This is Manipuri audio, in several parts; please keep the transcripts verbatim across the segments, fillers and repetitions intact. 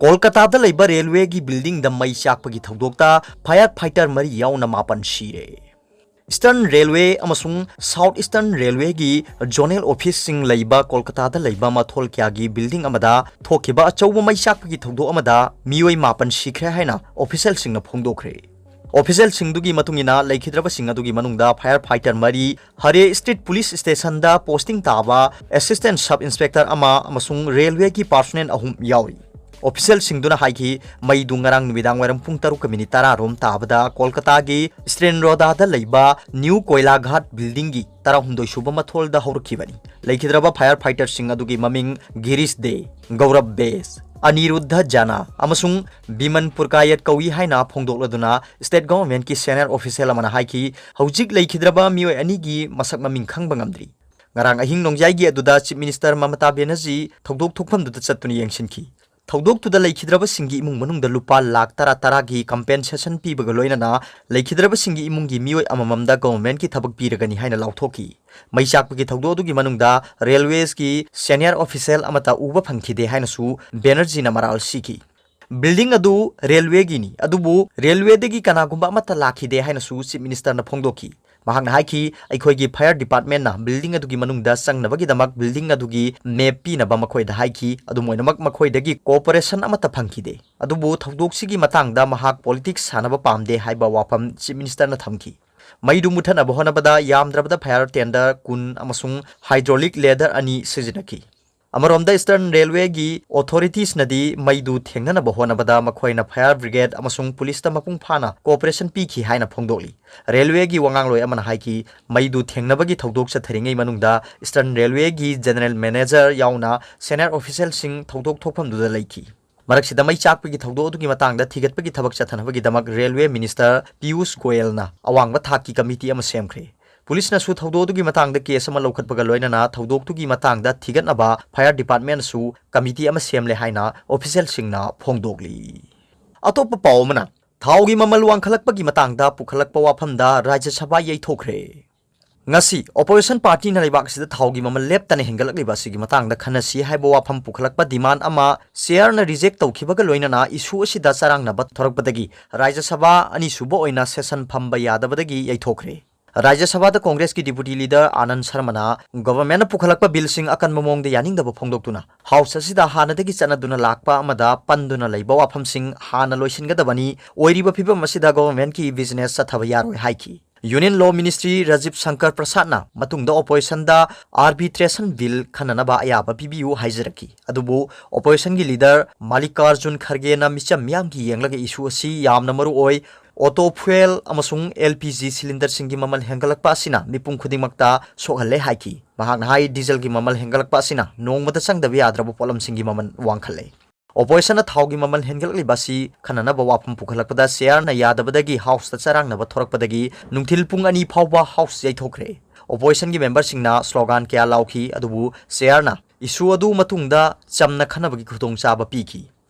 ꯀꯣꯜꯀꯇꯥꯗ ꯂꯩꯕ ꯔꯦꯜꯋꯦꯒꯤ ꯕꯤꯜꯗꯤꯡꯗ ꯃꯩ ꯆꯥꯛꯄꯒꯤ ꯊꯧꯗꯣꯛꯇ ꯐꯥꯌꯔ ꯐꯥꯏꯇꯔ ꯃꯔꯤ ꯌꯥꯎꯅ ꯃꯥꯄꯟ ꯁꯤꯔꯦ꯫ ꯏꯁꯇꯔꯟ ꯔꯦꯜꯋꯦ ꯑꯃꯁꯨꯡ ꯁꯥꯎꯠ ꯏꯁꯇꯔꯟ ꯔꯦꯜꯋꯦꯒꯤ ꯖꯣꯅꯦꯜ ꯑꯣꯐꯤꯁꯁꯤꯡ ꯂꯩꯕ ꯀꯣꯜꯀꯇꯥꯗ ꯂꯩꯕ ꯃꯊꯣꯜ ꯀꯌꯥꯒꯤ ꯕꯤꯜꯗꯤꯡ ꯑꯃꯗ ꯊꯣꯛꯈꯤꯕ ꯑꯆꯧꯕ ꯃꯩ ꯆꯥꯛꯄꯒꯤ ꯊꯧꯗꯣꯛ ꯑꯃꯗ ꯃꯤꯑꯣꯏ ꯃꯥꯄꯟ ꯁꯤꯈ꯭ꯔꯦ ꯍꯥꯏꯅ ꯑꯣꯐꯤꯁꯤꯌꯦꯜꯁꯤꯡꯅ ꯐꯣꯡꯗꯣꯛꯈ꯭ꯔꯦ꯫ ꯑꯣꯐꯤꯁꯤꯌꯦꯜꯁꯤꯡꯗꯨꯒꯤ ꯃꯇꯨꯡ ꯏꯟꯅ, ꯂꯩꯈꯤꯗ꯭ꯔꯕꯁꯤꯡ ꯑꯗꯨꯒꯤ ꯃꯅꯨꯡꯗ ꯐꯥꯌꯔ ꯐꯥꯏꯇꯔ ꯃꯔꯤ, ꯍꯔꯦ ꯁ꯭ꯇ꯭ꯔꯤꯠ ꯄꯨꯂꯤꯁ ꯁ꯭ꯇꯦꯁꯟꯗ ꯄꯣꯁꯇꯤꯡ ꯇꯥꯕ ꯑꯦꯁꯤꯁꯇꯦꯟꯠ ꯁꯕ ꯏꯟꯁꯄꯦꯛꯇꯔ ꯑꯃ ꯑꯃꯁꯨꯡ ꯔꯦꯜꯋꯦꯒꯤ ꯄꯥꯔꯁꯣꯅꯦꯜ ꯑꯍꯨꯝ ꯌꯥꯎꯔꯤ꯫ ꯑꯣꯐꯤꯁꯤꯌꯦꯜꯁꯤꯡꯗꯨꯅ ꯍꯥꯏꯈꯤ, ꯃꯩꯗꯨ ꯉꯔꯥꯡ ꯅꯨꯃꯤꯗꯥꯡ ꯋꯥꯏꯔꯝ ꯄꯨꯡ ꯇꯔꯨꯛꯀ ꯃꯤꯅꯤꯠ ꯇꯔꯥ ꯔꯣꯝ ꯇꯥꯕꯗ ꯀꯣꯜꯀꯇꯥꯒꯤ ꯁ꯭ꯇ꯭ꯔꯦꯟ ꯔꯣꯗꯥꯗ ꯂꯩꯕ ꯅ꯭ꯌꯨ ꯀꯣꯏꯂꯥ ꯘꯥꯠ ꯕꯤꯜꯗꯤꯡꯒꯤ ꯇꯔꯥꯍꯨꯝꯗꯣꯏ ꯁꯨꯕ ꯃꯊꯣꯜꯗ ꯍꯧꯔꯛꯈꯤꯕꯅꯤ꯫ ꯂꯩꯈꯤꯗ꯭ꯔꯕ ꯐꯥꯌꯔ ꯐꯥꯏꯇꯔꯁꯤꯡ ꯑꯗꯨꯒꯤ ꯃꯃꯤꯡ ꯒꯤꯔꯤꯁ ꯗꯦ, ꯒꯧꯔꯕ ꯕꯦꯁ, ꯑꯅꯤꯔꯨꯗꯙ ꯖꯥꯅꯥ ꯑꯃꯁꯨꯡ ꯕꯤꯃꯟ ꯄꯨꯔꯀꯥꯌꯠ ꯀꯧꯏ ꯍꯥꯏꯅ ꯐꯣꯡꯗꯣꯛꯂꯗꯨꯅ ꯁ꯭ꯇꯦꯠ ꯒꯚꯔꯟꯃꯦꯟꯠꯀꯤ ꯁꯦꯅꯤꯌꯔ ꯑꯣꯐꯤꯁꯤꯌꯦꯜ ꯑꯃꯅ ꯍꯥꯏꯈꯤ, ꯍꯧꯖꯤꯛ ꯂꯩꯈꯤꯗ꯭ꯔꯕ ꯃꯤꯑꯣꯏ ꯑꯅꯤꯒꯤ ꯃꯁꯛ ꯃꯃꯤꯡ ꯈꯪꯕ ꯉꯝꯗ꯭ꯔꯤ꯫ ꯉꯔꯥꯡ ꯑꯍꯤꯡ ꯅꯣꯡꯌꯥꯏꯒꯤ ꯑꯗꯨꯗ ꯆꯤꯐ ꯃꯤꯅꯤꯁꯇꯔ ꯃꯃꯇꯥ ꯕꯦꯅꯔꯖꯤ ꯊꯧꯗꯣꯛ ꯊꯣꯛꯐꯝꯗꯨꯗ ꯆꯠꯇꯨꯅ ꯌꯦꯡꯁꯤꯟꯈꯤ꯫ ꯊꯧꯗꯣꯛꯇꯨꯗ ꯂꯩꯈꯤꯗ꯭ꯔꯕꯁꯤꯡꯒꯤ ꯏꯃꯨꯡ ꯃꯅꯨꯡꯗ ꯂꯨꯄꯥ ꯂꯥꯈ ꯇꯔꯥ ꯇꯔꯥꯒꯤ ꯀꯝꯄꯦꯟꯁꯦꯁꯟ ꯄꯤꯕꯒ ꯂꯣꯏꯅꯅ ꯂꯩꯈꯤꯗ꯭ꯔꯕꯁꯤꯡꯒꯤ ꯏꯃꯨꯡꯒꯤ ꯃꯤꯑꯣꯏ ꯑꯃꯃꯝꯗ ꯒꯚꯔꯟꯃꯦꯟꯠꯀꯤ ꯊꯕꯛ ꯄꯤꯔꯒꯅꯤ ꯍꯥꯏꯅ ꯂꯥꯎꯊꯣꯛꯈꯤ꯫ ꯃꯩ ꯆꯥꯛꯄꯒꯤ ꯊꯧꯗꯣꯛ ꯑꯗꯨꯒꯤ ꯃꯅꯨꯡꯗ ꯔꯦꯜꯋꯦꯁꯀꯤ ꯁꯦꯅꯤꯌꯔ ꯑꯣꯐꯤꯁꯤꯌꯦꯜ ꯑꯃꯠꯇ ꯎꯕ ꯐꯪꯈꯤꯗꯦ ꯍꯥꯏꯅꯁꯨ ꯕꯦꯅꯔꯖꯤꯅ ꯃꯔꯥꯜ ꯁꯤꯈꯤ꯫ ꯕꯤꯜꯗꯤꯡ ꯑꯗꯨ ꯔꯦꯜꯋꯦꯒꯤꯅꯤ, ꯑꯗꯨꯕꯨ ꯔꯦꯜꯋꯦꯗꯒꯤ ꯀꯅꯥꯒꯨꯝꯕ ꯑꯃꯠꯇ ꯂꯥꯛꯈꯤꯗꯦ ꯍꯥꯏꯅꯁꯨ ꯆꯤꯐ ꯃꯤꯅꯤꯁꯇꯔꯅ ꯐꯣꯡꯗꯣꯛꯈꯤ꯫ ꯃꯍꯥꯛꯅ ꯍꯥꯏꯈꯤ, ꯑꯩꯈꯣꯏꯒꯤ ꯐꯥꯌꯔ ꯗꯤꯄꯥꯔꯠꯃꯦꯟꯠꯅ ꯕꯤꯜꯗꯤꯡ ꯑꯗꯨꯒꯤ ꯃꯅꯨꯡꯗ ꯆꯪꯅꯕꯒꯤꯗꯃꯛ ꯕꯤꯜꯗꯤꯡ ꯑꯗꯨꯒꯤ ꯃꯦꯞ ꯄꯤꯅꯕ ꯃꯈꯣꯏꯗ ꯍꯥꯏꯈꯤ꯫ ꯑꯗꯨꯝ ꯑꯣꯏꯅꯃꯛ, ꯃꯈꯣꯏꯗꯒꯤ ꯀꯣꯑꯣꯄꯔꯦꯁꯟ ꯑꯃꯠꯇ ꯐꯪꯈꯤꯗꯦ꯫ ꯑꯗꯨꯕꯨ ꯊꯧꯗꯣꯛꯁꯤꯒꯤ ꯃꯇꯥꯡꯗ ꯃꯍꯥꯛ ꯄꯣꯂꯤꯇꯤꯛꯁ ꯁꯥꯟꯅꯕ ꯄꯥꯝꯗꯦ ꯍꯥꯏꯕ ꯋꯥꯐꯝ ꯆꯤꯐ ꯃꯤꯅꯤꯁꯇꯔꯅ ꯊꯝꯈꯤ꯫ ꯃꯩꯗꯨ ꯃꯨꯠꯊꯠꯅꯕ ꯍꯣꯠꯅꯕꯗ ꯌꯥꯝꯗ꯭ꯔꯕꯗ ꯐꯥꯌꯔ ꯇꯦꯟꯗꯔ ꯀꯨꯟ ꯑꯃꯁꯨꯡ ꯍꯥꯏꯗ꯭ꯔꯣꯂꯤꯛ ꯂꯦꯗꯔ ꯑꯅꯤ ꯁꯤꯖꯤꯟꯅꯈꯤ꯫ ꯑꯃꯔꯣꯝꯗ, ꯏꯁꯇꯔꯟ ꯔꯦꯜꯋꯦꯒꯤ ꯑꯣꯊꯣꯔꯤꯇꯤꯁꯅꯗꯤ ꯃꯩꯗꯨ ꯊꯦꯡꯅꯅꯕ ꯍꯣꯠꯅꯕꯗ ꯃꯈꯣꯏꯅ ꯐꯥꯌꯔ ꯕ꯭ꯔꯤꯒꯦꯗ ꯑꯃꯁꯨꯡ ꯄꯨꯂꯤꯁꯇ ꯃꯄꯨꯡ ꯐꯥꯅ ꯀꯣꯑꯣꯄꯔꯦꯁꯟ ꯄꯤꯈꯤ ꯍꯥꯏꯅ ꯐꯣꯡꯗꯣꯛꯂꯤ꯫ ꯔꯦꯜꯋꯦꯒꯤ ꯋꯥꯉꯥꯡꯂꯣꯏ ꯑꯃꯅ ꯍꯥꯏꯈꯤ, ꯃꯩꯗꯨ ꯊꯦꯡꯅꯕꯒꯤ ꯊꯧꯗꯣꯛ ꯆꯠꯊꯔꯤꯉꯩ ꯃꯅꯨꯡꯗ ꯏꯁꯇꯔꯟ ꯔꯦꯜꯋꯦꯒꯤ ꯖꯦꯅꯔꯦꯜ ꯃꯦꯅꯦꯖꯔ ꯌꯥꯎꯅ ꯁꯦꯅꯤꯌꯔ ꯑꯣꯐꯤꯁꯤꯌꯦꯜꯁꯤꯡ ꯊꯧꯗꯣꯛ ꯊꯣꯛꯐꯝꯗꯨꯗ ꯂꯩꯈꯤ꯫ ꯃꯔꯛꯁꯤꯗ, ꯃꯩ ꯆꯥꯛꯄꯒꯤ ꯊꯧꯗꯣꯛ ꯑꯗꯨꯒꯤ ꯃꯇꯥꯡꯗ ꯊꯤꯒꯠꯄꯒꯤ ꯊꯕꯛ ꯆꯠꯊꯅꯕꯒꯤꯗꯃꯛ ꯔꯦꯜꯋꯦ ꯃꯤꯅꯤꯁꯇꯔ ꯄꯤꯌꯨꯁ ꯒꯣꯌꯦꯜꯅ ꯑꯋꯥꯡꯕ ꯊꯥꯛꯀꯤ ꯀꯃꯤꯇꯤ ꯑꯃ ꯁꯦꯝꯈ꯭ꯔꯦ꯫ ꯄꯨꯂꯤꯁꯅꯁꯨ ꯊꯧꯗꯣꯛ ꯑꯗꯨꯒꯤ ꯃꯇꯥꯡꯗ ꯀꯦꯁ ꯑꯃ ꯂꯧꯈꯠꯄꯒ ꯂꯣꯏꯅꯅ ꯊꯧꯗꯣꯛꯇꯨꯒꯤ ꯃꯇꯥꯡꯗ ꯊꯤꯒꯠꯅꯕ ꯐꯥꯌꯔ ꯗꯤꯄꯥꯔꯠꯃꯦꯟꯠꯅꯁꯨ ꯀꯃꯤꯇꯤ ꯑꯃ ꯁꯦꯝꯂꯦ ꯍꯥꯏꯅ ꯑꯣꯐꯤꯁꯤꯌꯦꯜꯁꯤꯡꯅ ꯐꯣꯡꯗꯣꯛꯂꯤ꯫ ꯑꯇꯣꯞꯄ ꯄꯥꯎ ꯑꯃꯅ, ꯊꯥꯎꯒꯤ ꯃꯃꯜ ꯋꯥꯡꯈꯠꯂꯛꯄꯒꯤ ꯃꯇꯥꯡꯗ ꯄꯨꯈꯠꯂꯛꯄ ꯋꯥꯐꯝꯗ ꯔꯥꯖ꯭ꯌ ꯁꯚꯥ ꯌꯩꯊꯣꯛꯈ꯭ꯔꯦ꯫ ꯉꯁꯤ opposition partyꯅ ꯂꯩꯕꯥꯛ ꯑꯁꯤꯗ ꯊꯥꯎꯒꯤ ꯃꯃꯜ ꯂꯦꯞꯇꯅ ꯍꯦꯟꯒꯠꯂꯛꯂꯤꯕ ꯑꯁꯤꯒꯤ ꯃꯇꯥꯡꯗ ꯈꯟꯅꯁꯤ ꯍꯥꯏꯕ ꯋꯥꯐꯝ ꯄꯨꯈꯠꯂꯛꯄ demand ꯑꯃ chairꯅ reject ꯇꯧꯈꯤꯕꯒ ꯂꯣꯏꯅꯅ issue ꯑꯁꯤꯗ ꯆꯔꯥꯡꯅꯕ ꯊꯣꯔꯛꯄꯗꯒꯤ ꯔꯥꯖ꯭ꯌ ꯁꯚꯥ ꯑꯅꯤꯁꯨꯕ ꯑꯣꯏꯅ session ꯐꯝꯕ ꯌꯥꯗꯕꯗꯒꯤ ꯌꯩꯊꯣꯛꯈ꯭ꯔꯦ꯫ ꯔꯥꯖ꯭ꯌ ꯁꯚꯥꯗ ꯀꯣꯡꯒ꯭ꯔꯦꯁꯀꯤ deputy leader ꯑꯥꯅꯟꯗ ꯁꯔꯃꯅ governmentꯅ ꯄꯨꯈꯠꯂꯛꯄ billꯁꯤꯡ ꯑꯀꯟꯕ ꯃꯑꯣꯡꯗ ꯌꯥꯅꯤꯡꯗꯕ ꯐꯣꯡꯗꯣꯛꯇꯨꯅ house ꯑꯁꯤꯗ ꯍꯥꯟꯅꯗꯒꯤ ꯆꯠꯅꯗꯨꯅ ꯂꯥꯛꯄ ꯑꯃꯗ ꯄꯟꯗꯨꯅ ꯂꯩꯕ ꯋꯥꯐꯝꯁꯤꯡ ꯍꯥꯟꯅ ꯂꯣꯏꯁꯤꯟꯒꯗꯕꯅꯤ, ꯑꯣꯏꯔꯤꯕ ꯐꯤꯕꯝ ꯑꯁꯤꯗ governmentꯀꯤ business ꯆꯠꯊꯕ ꯌꯥꯔꯣꯏ ꯍꯥꯏꯈꯤ꯫ Union Law Minister Rajiv Shankar ꯄ꯭ꯔꯁꯥꯗꯅ ꯃꯇꯨꯡꯗ oppositionꯗ arbitration bill ꯈꯟꯅꯅꯕ ꯑꯌꯥꯕ ꯄꯤꯕꯤꯌꯨ ꯍꯥꯏꯖꯔꯛꯈꯤ꯫ ꯑꯗꯨꯕꯨ oppositionꯒꯤ leader ꯃꯜꯂꯤꯀꯥꯔꯖꯨꯟ ꯈꯔꯒꯦꯅ ꯃꯤꯆꯝ ꯃꯤꯌꯥꯝꯒꯤ ꯌꯦꯡꯂꯒ issue ꯑꯁꯤ ꯌꯥꯝꯅ ꯃꯔꯨ ꯑꯣꯏ, auto fuel ꯑꯃꯁꯨꯡ LPG cylinderꯁꯤꯡꯒꯤ ꯃꯃꯜ ꯍꯦꯟꯒꯠꯂꯛꯄ ꯑꯁꯤꯅ ꯃꯤꯄꯨꯝ ꯈꯨꯗꯤꯡꯃꯛꯇ ꯁꯣꯛꯍꯜꯂꯦ ꯍꯥꯏꯈꯤ꯫ ꯃꯍꯥꯛꯅ ꯍꯥꯏ, dieselꯒꯤ ꯃꯃꯜ ꯍꯦꯟꯒꯠꯂꯛꯄ ꯑꯁꯤꯅ ꯅꯣꯡꯃꯗ ꯆꯪꯗꯕ ꯌꯥꯗ꯭ꯔꯕ ꯄꯣꯠꯂꯝꯁꯤꯡꯒꯤ ꯃꯃꯜ ꯋꯥꯡꯈꯠꯂꯦ꯫ Oppositionꯅ ꯊꯥꯎꯒꯤ ꯃꯃꯜ ꯍꯦꯟꯒꯠꯂꯛꯂꯤꯕ ꯑꯁꯤ ꯈꯟꯅꯅꯕ ꯋꯥꯐꯝ ꯄꯨꯈꯠꯂꯛꯄꯗ chairꯅ ꯌꯥꯗꯕꯗꯒꯤ houseꯇ ꯆꯔꯥꯡꯅꯕ ꯊꯣꯔꯛꯄꯗꯒꯤ ꯅꯨꯡꯊꯤꯜ ꯄꯨꯡ ꯑꯅꯤ ꯐꯥꯎꯕ house ꯌꯩꯊꯣꯛꯈ꯭ꯔꯦ꯫ Oppositionꯒꯤ memberꯁꯤꯡꯅ slogan ꯀꯌꯥ ꯂꯥꯎꯈꯤ, ꯑꯗꯨꯕꯨ chairꯅ issue ꯑꯗꯨ ꯃꯇꯨꯡꯗ ꯆꯝꯅ ꯈꯟꯅꯕꯒꯤ ꯈꯨꯗꯣꯡꯆꯥꯕ ꯄꯤꯈꯤ꯫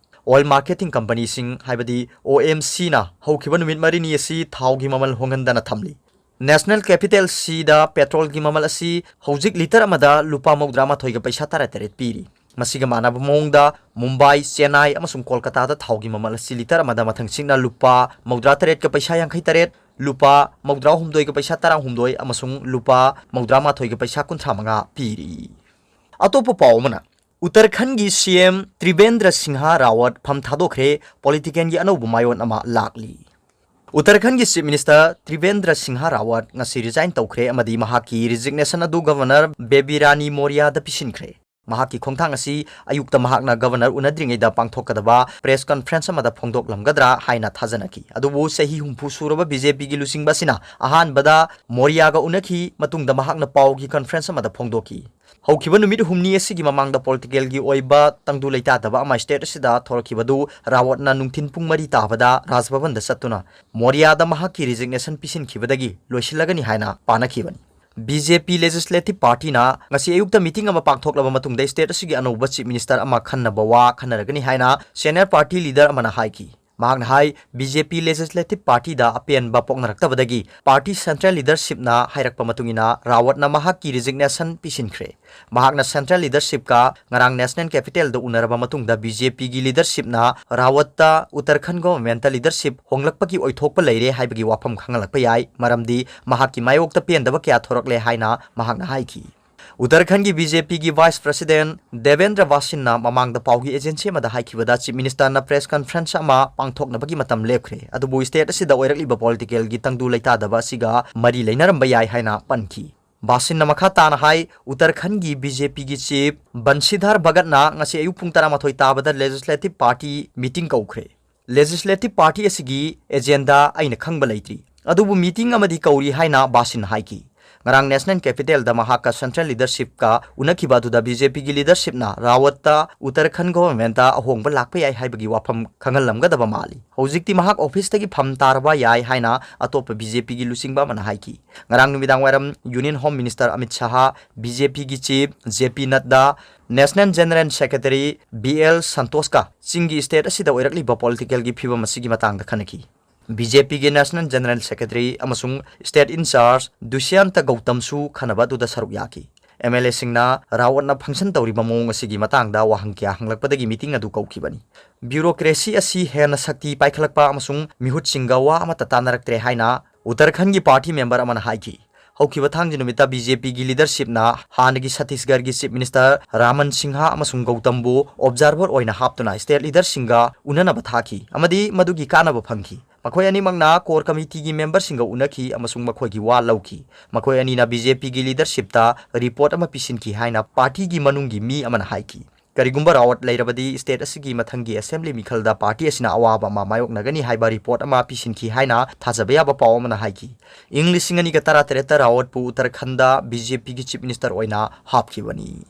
Oil marketing companyꯁꯤꯡ, ꯍꯥꯏꯕꯗꯤ OMCꯅ ꯍꯧꯈꯤꯕ ꯅꯨꯃꯤꯠ ꯃꯔꯤꯅꯤ ꯑꯁꯤ ꯊꯥꯎꯒꯤ ꯃꯃꯜ ꯍꯣꯡꯍꯟꯗꯅ ꯊꯝꯂꯤ꯫ National capital cityꯗ petrolꯒꯤ ꯃꯃꯜ ꯑꯁꯤ ꯍꯧꯖꯤꯛ litre ꯑꯃꯗ ꯂꯨꯄꯥ ꯃꯧꯗ꯭ꯔꯥ ꯃꯥꯊꯣꯏꯒ ꯄꯩꯁꯥ ꯇꯔꯥ ꯇꯔꯦꯠ ꯄꯤꯔꯤ꯫ ꯃꯁꯤꯒ ꯃꯥꯟꯅꯕ ꯃꯑꯣꯡꯗ ꯃꯨꯝꯕꯥꯏ, ꯆꯦꯟꯅꯥꯏ ꯑꯃꯁꯨꯡ ꯀꯣꯜꯀꯇꯥꯗ ꯊꯥꯎꯒꯤ ꯃꯃꯜ ꯑꯁꯤ litre ꯑꯃꯗ ꯃꯊꯪꯁꯤꯠꯅ ꯂꯨꯄꯥ ꯃꯧꯗ꯭ꯔꯥ ꯇꯔꯦꯠꯀ ꯄꯩꯁꯥ ꯌꯥꯡꯈꯩ ꯇꯔꯦꯠ, ꯂꯨꯄꯥ ꯃꯧꯗ꯭ꯔꯥ ꯍꯨꯝꯗꯣꯏꯒ ꯄꯩꯁꯥ ꯇꯔꯥ ꯍꯨꯝꯗꯣꯏ ꯑꯃꯁꯨꯡ ꯂꯨꯄꯥ ꯃꯧꯗ꯭ꯔꯥ ꯃꯥꯊꯣꯏꯒ ꯄꯩꯁꯥ ꯀꯨꯟꯊ꯭ꯔꯥ ꯃꯉꯥ ꯄꯤꯔꯤ꯫ ꯑꯇꯣꯞꯄ ꯄꯥꯎ ꯑꯃꯅ, ꯎꯠꯇꯔꯈꯟꯗꯒꯤ CM ꯇ꯭ꯔꯤꯕꯦꯟꯗ꯭ꯔ ꯁꯤꯡꯍ ꯔꯥꯋꯠ ꯐꯝ ꯊꯥꯗꯣꯛꯈ꯭ꯔꯦ, politicianꯒꯤ ꯑꯅꯧꯕ ꯃꯥꯏꯑꯣꯟ ꯑꯃ ꯂꯥꯛꯂꯤ꯫ ꯎꯠꯇꯔꯈꯟꯗꯒꯤ Chief Minister ꯇ꯭ꯔꯤꯕꯦꯟꯗ꯭ꯔ ꯁꯤꯡꯍ ꯔꯥꯋꯠ ꯉꯁꯤ resign ꯇꯧꯈ꯭ꯔꯦ ꯑꯃꯗꯤ ꯃꯍꯥꯛꯀꯤ resignation ꯑꯗꯨ Governor ꯕꯦꯕꯤ ꯔꯥꯅꯤ ꯃꯣꯔꯤꯌꯥꯗ ꯄꯤꯁꯤꯟꯈ꯭ꯔꯦ꯫ ꯃꯍꯥꯛꯀꯤ ꯈꯣꯡꯊꯥꯡ ꯑꯁꯤ ꯑꯌꯨꯛꯇ ꯃꯍꯥꯛꯅ Governor ꯎꯅꯗ꯭ꯔꯤꯉꯩꯗ ꯄꯥꯡꯊꯣꯛꯀꯗꯕ press conference ꯑꯃꯗ ꯐꯣꯡꯗꯣꯛꯂꯝꯒꯗ꯭ꯔꯥ ꯍꯥꯏꯅ ꯊꯥꯖꯅꯈꯤ꯫ ꯑꯗꯨꯕꯨ ꯆꯍꯤ ꯍꯨꯝꯐꯨ ꯁꯨꯔꯕ BJPꯒꯤ ꯂꯨꯆꯤꯡꯕ ꯑꯁꯤꯅ ꯑꯍꯥꯟꯕꯗ ꯃꯣꯔꯤꯌꯥꯒ ꯎꯅꯈꯤ, ꯃꯇꯨꯡꯗ ꯃꯍꯥꯛꯅ ꯄꯥꯎꯒꯤ conference ꯑꯃꯗ ꯐꯣꯡꯗꯣꯛꯈꯤ꯫ ꯍꯧꯈꯤꯕ ꯅꯨꯃꯤꯠ ꯍꯨꯝꯅꯤ ꯑꯁꯤꯒꯤ ꯃꯃꯥꯡꯗ politicalꯒꯤ ꯑꯣꯏꯕ ꯇꯪꯗꯨ ꯂꯩꯇꯥꯗꯕ ꯑꯃ state ꯑꯁꯤꯗ ꯊꯣꯔꯛꯈꯤꯕꯗꯨ ꯔꯥꯋꯠꯅ ꯅꯨꯡꯊꯤꯜ ꯄꯨꯡ ꯃꯔꯤ ꯇꯥꯕꯗ ꯔꯥꯖ ꯚꯕꯟꯗ ꯆꯠꯇꯨꯅ ꯃꯣꯔꯤꯌꯥꯗ ꯃꯍꯥꯛꯀꯤ resignation ꯄꯤꯁꯤꯟꯈꯤꯕꯗꯒꯤ ꯂꯣꯏꯁꯤꯜꯂꯒꯅꯤ ꯍꯥꯏꯅ ꯄꯥꯅꯈꯤꯕꯅꯤ꯫ BJP Legislative Partyꯅ ꯉꯁꯤ ꯑꯌꯨꯛꯇ meeting ꯑꯃ ꯄꯥꯡꯊꯣꯛꯂꯕ ꯃꯇꯨꯡꯗ state ꯑꯁꯤꯒꯤ ꯑꯅꯧꯕ Chief Minister ꯑꯃ ꯈꯟꯅꯕ ꯋꯥ ꯈꯟꯅꯔꯒꯅꯤ ꯍꯥꯏꯅ senior party leader ꯑꯃꯅ ꯍꯥꯏꯈꯤ꯫ ꯃꯍꯥꯛꯅ ꯍꯥꯏ, ꯕꯤ ꯖꯦ ꯄꯤ Legislative Partyꯗ ꯑꯄꯦꯟꯕ ꯄꯣꯛꯅꯔꯛꯇꯕꯗꯒꯤ party Central Leadershipꯅ ꯍꯥꯏꯔꯛꯄ ꯃꯇꯨꯡ ꯏꯟꯅ ꯔꯥꯋꯠꯅ ꯃꯍꯥꯛꯀꯤ resignation ꯄꯤꯁꯤꯟꯈ꯭ꯔꯦ꯫ ꯃꯍꯥꯛꯅ Central Leadershipꯀ ꯉꯔꯥꯡ National Capitalꯗ ꯎꯅꯔꯕ ꯃꯇꯨꯡꯗ ꯕꯤ ꯖꯦ ꯄꯤꯒꯤ leadershipꯅ ꯔꯥꯋꯠꯇ Uttarakhand governmentꯇ leadership ꯍꯣꯡꯂꯛꯄꯒꯤ ꯑꯣꯏꯊꯣꯛꯄ ꯂꯩꯔꯦ ꯍꯥꯏꯕꯒꯤ ꯋꯥꯐꯝ ꯈꯪꯍꯜꯂꯛꯄ ꯌꯥꯏ, ꯃꯔꯝꯗꯤ ꯃꯍꯥꯛꯀꯤ ꯃꯥꯌꯣꯛꯇ ꯄꯦꯟꯗꯕ ꯀꯌꯥ ꯊꯣꯔꯛꯂꯦ ꯍꯥꯏꯅ ꯃꯍꯥꯛꯅ ꯍꯥꯏꯈꯤ꯫ ꯎꯠꯇꯔꯈꯟꯒꯤ ꯕꯤ ꯖꯦ ꯄꯤꯒꯤ Vice President ꯗꯦꯕꯦꯟꯗ꯭ꯔ ꯚꯥꯁꯤꯟꯅ ꯃꯃꯥꯡꯗ ꯄꯥꯎꯒꯤ agency ꯑꯃꯗ ꯍꯥꯏꯈꯤꯕꯗ Chief Ministerꯅ press conference ꯑꯃ ꯄꯥꯡꯊꯣꯛꯅꯕꯒꯤ ꯃꯇꯝ ꯂꯦꯞꯈ꯭ꯔꯦ, ꯑꯗꯨꯕꯨ state ꯑꯁꯤꯗ ꯑꯣꯏꯔꯛꯂꯤꯕ political ꯒꯤ ꯇꯪꯗꯨ ꯂꯩꯇꯥꯗꯕ ꯑꯁꯤꯒ ꯃꯔꯤ ꯂꯩꯅꯔꯝꯕ ꯌꯥꯏ ꯍꯥꯏꯅ ꯄꯟꯈꯤ꯫ ꯚꯥꯁꯤꯟꯅ ꯃꯈꯥ ꯇꯥꯅ ꯍꯥꯏ, ꯎꯠꯇꯔꯈꯟꯒꯤ ꯕꯤ ꯖꯦ ꯄꯤꯒꯤ chief ꯕꯟꯁꯤꯙꯥꯔ ꯚꯒꯠꯅ ꯉꯁꯤ ꯑꯌꯨꯛ ꯄꯨꯡ ꯇꯔꯥꯃꯥꯊꯣꯏ ꯇꯥꯕꯗ Legislative Party meeting ꯀꯧꯈ꯭ꯔꯦ꯫ Legislative Party ꯑꯁꯤꯒꯤ agenda ꯑꯩꯅ ꯈꯪꯕ ꯂꯩꯇ꯭ꯔꯤ, ꯑꯗꯨꯕꯨ meeting ꯑꯃꯗꯤ ꯀꯧꯔꯤ ꯍꯥꯏꯅ ꯚꯥꯁꯤꯟꯅ ꯍꯥꯏꯈꯤ꯫ ꯉꯔꯥꯡ National Capitalꯗ ꯃꯍꯥꯛꯀ Central Leadershipꯀ ꯎꯅꯈꯤꯕ ꯑꯗꯨꯗ ꯕꯤ ꯖꯦ ꯄꯤꯒꯤ leadershipꯅ ꯔꯥꯋꯠꯇ ꯎꯠꯇꯔꯈꯟ governmentꯇ ꯑꯍꯣꯡꯕ ꯂꯥꯛꯄ ꯌꯥꯏ ꯍꯥꯏꯕꯒꯤ ꯋꯥꯐꯝ ꯈꯪꯍꯜꯂꯝꯒꯗꯕ ꯃꯥꯜꯂꯤ꯫ ꯍꯧꯖꯤꯛꯇꯤ ꯃꯍꯥꯛ officeꯇꯒꯤ ꯐꯝ ꯇꯥꯔꯕ ꯌꯥꯏ ꯍꯥꯏꯅ ꯑꯇꯣꯞꯄ ꯕꯤ ꯖꯦ ꯄꯤꯒꯤ ꯂꯨꯆꯤꯡꯕ ꯑꯃꯅ ꯍꯥꯏꯈꯤ꯫ ꯉꯔꯥꯡ ꯅꯨꯃꯤꯗꯥꯡ ꯋꯥꯏꯔꯝ Union Home Minister Amit Shah, B J ꯄꯤꯒꯤ chief J P Nadda, National General Secretary B L ꯁꯟꯇꯣꯁꯀ ꯆꯤꯡꯒꯤ state ꯑꯁꯤꯗ ꯑꯣꯏꯔꯛꯂꯤꯕ political ꯒꯤ ꯐꯤꯕꯝ ꯑꯁꯤꯒꯤ ꯃꯇꯥꯡꯗ ꯈꯟꯅꯈꯤ꯫ ꯕꯤ ꯖꯦ ꯄꯤꯒꯤ National General Secretary ꯑꯃꯁꯨꯡ state in charge ꯗꯨꯁ꯭ꯌꯟꯇ ꯒꯧꯇꯝꯁꯨ ꯈꯟꯅꯕ ꯑꯗꯨꯗ ꯁꯔꯨꯛ ꯌꯥꯈꯤ꯫ ꯑꯦꯝ ꯑꯦꯜ ꯑꯦꯁꯤꯡꯅ ꯔꯥꯋꯠꯅ function ꯇꯧꯔꯤꯕ ꯃꯑꯣꯡ ꯑꯁꯤꯒꯤ ꯃꯇꯥꯡꯗ ꯋꯥꯍꯪ ꯀꯌꯥ ꯍꯪꯂꯛꯄꯗꯒꯤ meeting ꯑꯗꯨ ꯀꯧꯈꯤꯕꯅꯤ꯫ Bureaucracy ꯑꯁꯤ ꯍꯦꯟꯅ ꯁꯛꯇꯤ ꯄꯥꯏꯈꯠꯂꯛꯄ ꯑꯃꯁꯨꯡ ꯃꯤꯍꯨꯠꯁꯤꯡꯒ ꯋꯥ ꯑꯃꯠꯇ ꯇꯥꯟꯅꯔꯛꯇ꯭ꯔꯦ ꯍꯥꯏꯅ ꯎꯠꯇꯔꯈꯟꯒꯤ party member ꯑꯃꯅ ꯍꯥꯏꯈꯤ꯫ ꯍꯧꯈꯤꯕ ꯊꯥꯡꯖ ꯅꯨꯃꯤꯠꯇ ꯕꯤ ꯖꯦ ꯄꯤꯒꯤ leadershipꯅ ꯍꯥꯟꯅꯒꯤ ꯁꯠꯇꯤꯁꯒꯔꯒꯤ Chief Minister ꯔꯥꯃꯟ ꯁꯤꯡꯍ ꯑꯃꯁꯨꯡ ꯒꯧꯇꯝꯕꯨ observer ꯑꯣꯏꯅ ꯍꯥꯞꯇꯨꯅ state leaderꯁꯤꯡꯒ ꯎꯅꯅꯕ ꯊꯥꯈꯤ ꯑꯃꯗꯤ ꯃꯗꯨꯒꯤ ꯀꯥꯟꯅꯕ ꯐꯪꯈꯤ꯫ ꯃꯈꯣꯏ ꯑꯅꯤꯃꯛꯅ core committeeꯒꯤ memberꯁꯤꯡꯒ ꯎꯅꯈꯤ ꯑꯃꯁꯨꯡ ꯃꯈꯣꯏꯒꯤ ꯋꯥ ꯂꯧꯈꯤ꯫ ꯃꯈꯣꯏ ꯑꯅꯤꯅ ꯕꯤ ꯖꯦ ꯄꯤꯒꯤ leadershipꯇ report ꯑꯃ ꯄꯤꯁꯤꯟꯈꯤ ꯍꯥꯏꯅ partyꯒꯤ ꯃꯅꯨꯡꯒꯤ ꯃꯤ ꯑꯃꯅ ꯍꯥꯏꯈꯤ꯫ ꯀꯔꯤꯒꯨꯝꯕ ꯔꯥꯋꯠ ꯂꯩꯔꯕꯗꯤ state ꯑꯁꯤꯒꯤ ꯃꯊꯪꯒꯤ assembly ꯃꯤꯈꯜꯗ party ꯑꯁꯤꯅ ꯑꯋꯥꯕ ꯑꯃ ꯃꯥꯌꯣꯛꯅꯒꯅꯤ ꯍꯥꯏꯕ report ꯑꯃ ꯄꯤꯁꯤꯟꯈꯤ ꯍꯥꯏꯅ ꯊꯥꯖꯕ ꯌꯥꯕ ꯄꯥꯎ ꯑꯃꯅ ꯍꯥꯏꯈꯤ꯫ ꯏꯪ ꯂꯤꯁꯤꯡ ꯑꯅꯤꯒ ꯇꯔꯥꯇꯔꯦꯠꯇ ꯔꯥꯋꯠꯄꯨ ꯎꯠꯇꯔꯈꯟꯗ ꯕꯤ ꯖꯦ ꯄꯤꯒꯤ Chief Minister ꯑꯣꯏꯅ ꯍꯥꯞꯈꯤꯕꯅꯤ꯫